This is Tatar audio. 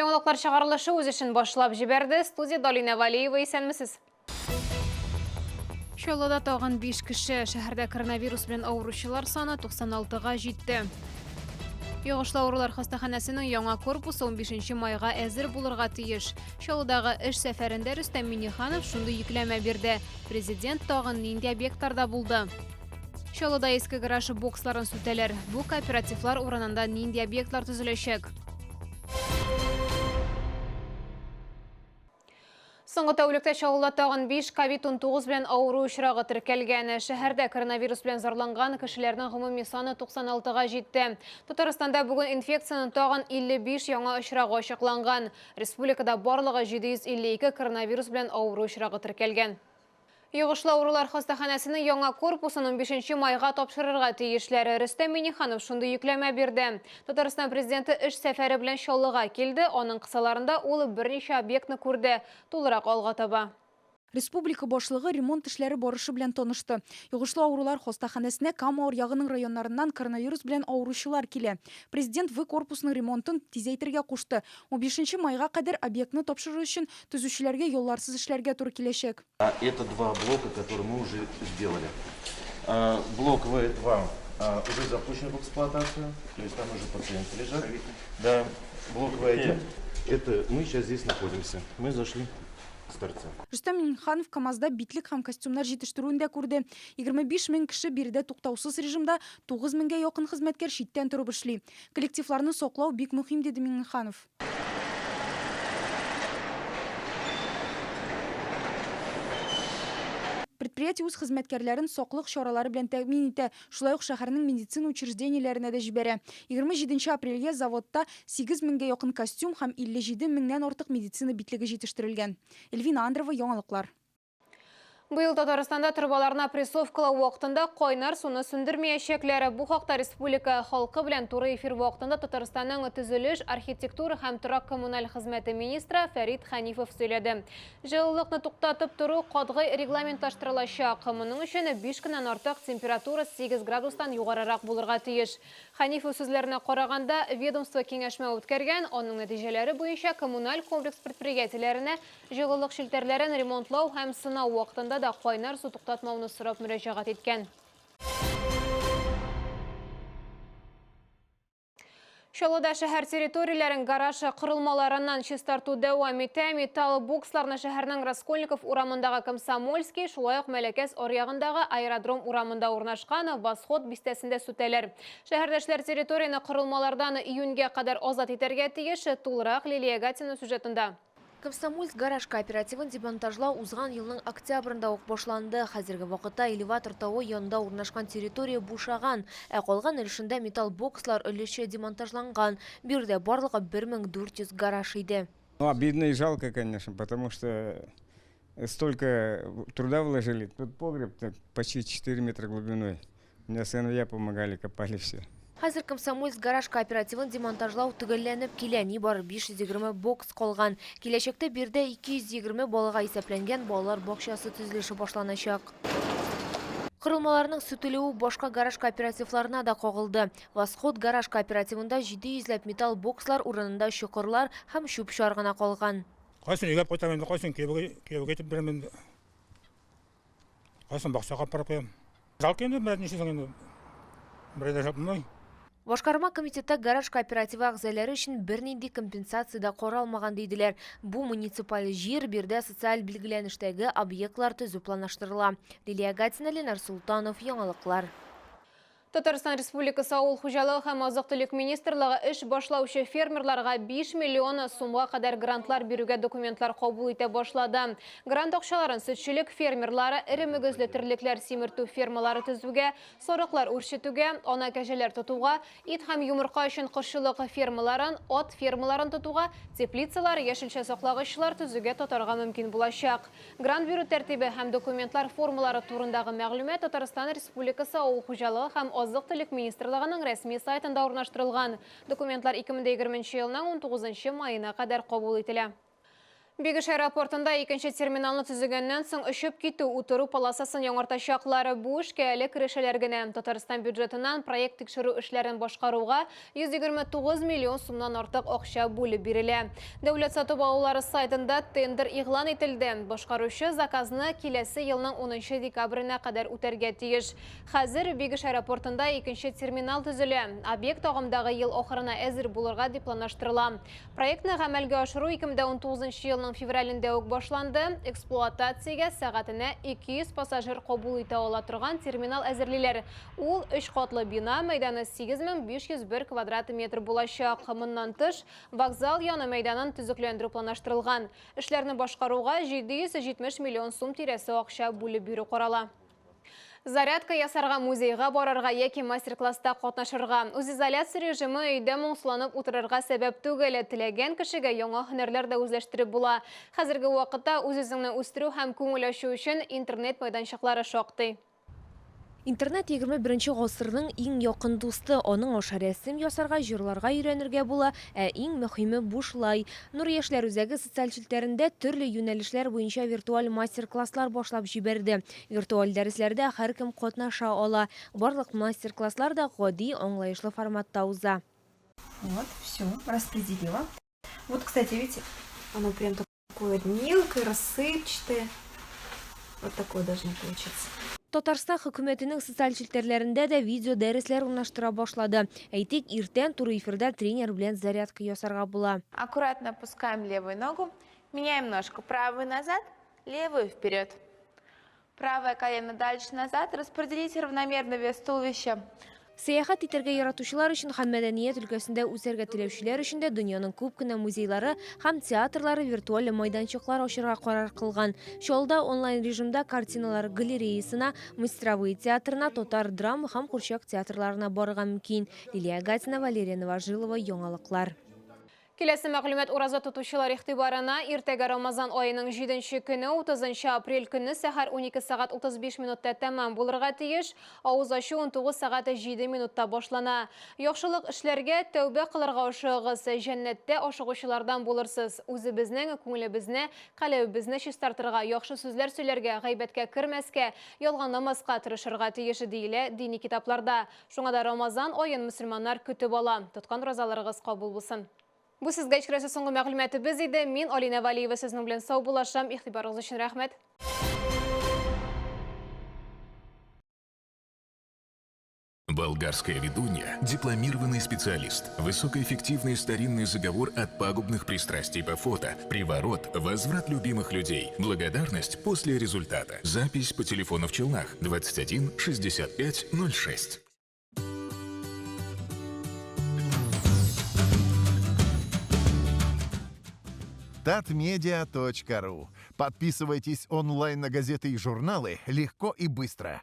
Яңалыклар чыгарылышы үз эшен башлап җибәрде. Студия Далинә Валиева, исәнмесез. Чаллыда тагын 5 кеше. Шәһәрдә коронавирус белән авыручылар саны 96-га җитте. Йогышлы авырулар хастаханәсенең яңа корпусы 15 майга әзер булырга тиеш. Чаллыдагы эш сәфәрендә Рөстәм Миңнеханов шундый йөкләмә бирде. Президент тагын нинди объектларда булды? Чаллыда иске гараж боксларын сүтәләр. Бу кооперативлар урынында нинди объектлар төзеләчәк? Соңгы тәүлектә Чаллыда тагын 5 ковид-19 белән авыру очрагы теркәлгән. Шәһәрдә коронавирус белән зарланган кешеләрнең гомуми саны 96-га җитте. Татарстанда бүген инфекциянең тагын 55 яңа очрагы ачыкланган. Республикада барлыгы 752 коронавирус белән авыру очрагы теркәлгән. Йогышлы авырулар хастаханәсенең яңа корпусын унбишенче майга тапшырырга тиешләр. Рөстәм Миңнеханов шундый йөкләмә бирде. Татарстан Президенты эш сәфәре белән Чаллыга килде, аның кысаларында ул берничә объектны күрде. Тулырак алга таба. Республика Башлыгы ремонт эшләре барышы белән танышты. Йогышлы авырулар хастаханәсенә Кама аръягының районнарыннан коронавирус белән авыручылар килә. Президент В корпусының ремонтын тизәйтергә кушты. Унбишенче майга кадәр объектны тапшыру өчен төзүчеләргә ялларсыз эшләргә туры киләчәк. Это два блока, которые мы уже сделали. Блок В2 уже запущен в эксплуатацию, то есть там уже пациенты лежат. Да, блок В1, это мы сейчас здесь находимся. Мы зашли с торца. Рөстәм Миңнеханов КАМАЗда битлек һәм костюмнар җитештерүен дә күрде. 25 мең кеше биредә туктаусыз режимда, 9 меңгә якын хезмәткәр читтән торып эшли. Коллективларны саклау бик мөһим, диде Миңнеханов. Предприятие үз хезмәткәрләрен саклык чаралары белән тәэмин итә, шулай ук шәһәрнең медицина учреждениеләренә дә җибәрә. 27 нче апрельгә заводта 8 меңгә якын костюм һәм 57 меңнән артык медицина битлеге җитештерелгән. Эльвина Андрова, Яңалыклар. Быел Татарстанда торбаларны опрессовкалау вакытында кайнар суны сүндермәячәкләр. Бу хакта республика халкы белән туры эфир вакытында Татарстанның төзелеш, архитектура һәм торак-коммуналь хезмәте министры Фәрит Хәнифов сөйләде. Җылылыкны туктатып тору катгый регламентлаштырылачак. Моның өчен 5 көннән артык температура 8 градустан югарырак булырга тиеш. Хәнифов сүзләренә караганда, ведомство киңәшмә үткәргән, аның нәтиҗәләре буенча коммуналь комплекс предприятиеләренә Җылылык челтәрләрен ремонтлау һәм сынау вакытында да кайнар су туктатмауны сорап мөрәҗәгать иткән. Чаллыда шәһәр территорияләрен гараж корылмаларыннан чистарту дәвам итә. Металл боксларны шәһәрнең Раскольников урамындагы Комсомольский, шулай ук Мәләкәс аръягындагы Аэродром урамында урнашкан Восход бистәсендә сүтәләр. Шәһәрдәшләр территорияне корылмалардан июньгә кадәр азат итәргә тиеш. Тулырак Лилия Гатина сюжетында. Комсомольск гараж кооперативын демонтажлау узган елның октябрендә ук башланды. Хәзерге вакытта элеватор тавы янында урнашкан территория бушаган, ә калган өлешендә металл бокслар өлешчә демонтажланган. Биредә барлыгы 1400 гараж иде. Ну, обидно и жалко, конечно, потому что столько труда вложили. Тут погреб почти 4 метра глубиной. Мне сыновья помогали, копали все. Хәзер Комсомольск гараж кооперативын демонтажлау төгәлләнеп килә, нибары 520 бокс калган. Киләчәктә биредә 220 балага исәпләнгән балалар бакчасы төзелеше башланачак. Корылмаларның сүтелүе башка гараж кооперативларына да кагылды. Восход гараж кооперативында 700 ләп металл бокслар урынында чокырлар һәм чүп-чар гына калган. Кайсын өйгә алып кайтам инде, кайсын кияүгә илтеп бирәм инде. Кайсын бакчага алып барып куям. Жалко инде, менә нишлисең инде. Берәй дә булмый. Башкарма комитетта гараж кооперативы әгъзалары өчен бернинди компенсация дә каралмаган, диделәр. Бу муниципаль җир, биредә социаль билгеләнештәге объектлар төзү планлаштырыла. Лилия Гатина, Ленар Солтанов, Яңалыклар. Татарстан Республикасы Авыл хуҗалыгы һәм азык-төлек министрлыгы эш башлаучы фермерларга 5 миллион сумга кадәр грантлар бирүгә документлар кабул итә башлады. Грант акчаларын сөтчелек фермерлары, эре мөгезле терлекләр симертү фермалары төзүгә, сарыклар үрчетүгә, ана кәҗәләр тотуга, ит һәм йомырка өчен кошчылык фермаларын, ат фермаларын тотуга, теплицалар, яшелчә саклагычлар төзүгә тотарга мөмкин булачак. Грант бирү тәртибе һәм документлар формалары турындагы мәгълүмат Татарстан Республикасы Авыл хуҗалыгы һәм азык-төлек министрлыгының рәсми сайтында урнаштырылган. Документлар 2020 елның 19 маена кадәр кабул ителә. Бигеш аэропортында икенче терминалны төзегәннән соң очып китү, утыру полосасын яңартачаклар. Бу эшкә әле керешәләр генә. Татарстан бюджетыннан проект тикшерү эшләрен башкаруга 129 миллион сумнан артык акча бүлеп бирелә. Дәүләт сатып алулары сайтында тендер игълан ителде. Башкаручы заказны киләсе елның 10 декабренә кадәр үтәргә тиеш. Хәзер Бигеш аэропортында икенче терминал төзелә. Объект агымдагы ел ахырына әзер булырга дип планлаштырыла. Проектны гамәлгә ашыру 2019 елның февралендә үк башланды. Эксплуатациягә сәгатенә 200 пассажир кабул итә ала торган терминал әзерлиләр. Ул өч катлы бина, мәйданы 8501 квадрат метр булачак. Моннан тыш, вокзал яны мәйданын төзекләндерү планлаштырылган. Эшләрне башкаруга 770 миллион сум тирәсе акча бүлеп бирү карала. Зарядка ясарга, музейга барырга яки мастер-класста катнашырга. Үзизоляция режимы өйдә моңсуланып утырырга сәбәп түгел. Теләгән кешегә яңа һөнәрләр дә үзләштереп була. Хәзерге вакытта үз-үзеңне үстерү һәм күңел ачу өчен интернет мәйданчыклары шактый. Интернет 21 гасырның иң якын дусты. Аның аша рәсем ясарга, җырларга өйрәнергә була, ә иң мөһиме бушлай. Нур яшьләр үзәге социаль челтәрендә төрле юнәлешләр буенча виртуаль мастер-класслар башлап җибәрде. Виртуаль дәресләрдә һәркем катнаша ала. Барлык мастер-класслар да гади, аңлаешлы форматта уза. Вот, все, распределила. Вот, кстати, видите, оно прям такое вот мелкое, рассыпчатое. Вот такое должно получиться. Татарстан хөкүмәтенең социаль челтәрләрендә дә видео дәресләр урнаштыра башлады. Әйтик, иртән туры эфирда тренер белән зарядка ясарга була. Аккуратно опускаем левую ногу, меняем ножку правую назад, левую вперед. Правое колено дальше назад, распределите равномерно вес туловища. Сәяхәт итәргә яратучылар өчен һәм мәдәният өлкәсендә үсәргә теләүчеләр өчен дә дөньяның күп кенә музейлары һәм театрлары виртуаль майданчыклар ачырга карар кылган. Чаллыда онлайн режимда картиналар галереясына, мастеровые театрына, татар драма һәм курчак театрларына барырга мөмкин. Лилия Гатина, Валерия Новожилова, Яңалыклар. Киләсе мәгълүмат ураза тотучылар игътибарына. Иртәгә Рамазан аеның 7 көне, 30 апрель көнне сәхәр 12 сәгать 35 минутта тәмам булырга тиеш. Авыз ачу 19 сәгать 7 минутта башлана. Яхшылык эшләргә, тәүбә кылырга ашыгыгыз. Җәннәттә ашыгучылардан булырсыз. Үзебезнең күңелебезне, калебебезне чистартырга, яхшы сүзләр сөйләргә, гайбәткә кермәскә, ялганламаска тырышырга тиеш, диелә дини китапларда. Шуңа да Рамазан аен мөселманнар көтеп ала. Тоткан уразаларыгыз кабул булсын. Бу сезгә җиткерәсе соңгы мәгълүматыбыз иде. Мин Алина Валиева сезнең белән саубуллашам. Игътибарыгыз өчен рәхмәт. Болгарская ведунья – дипломированный специалист. Высокоэффективный старинный заговор от пагубных пристрастий по фото, приворот, возврат любимых людей, благодарность после результата. Запись по телефону в Челнах 21 65 06. Татмедиа.ру. Подписывайтесь онлайн на газеты и журналы легко и быстро.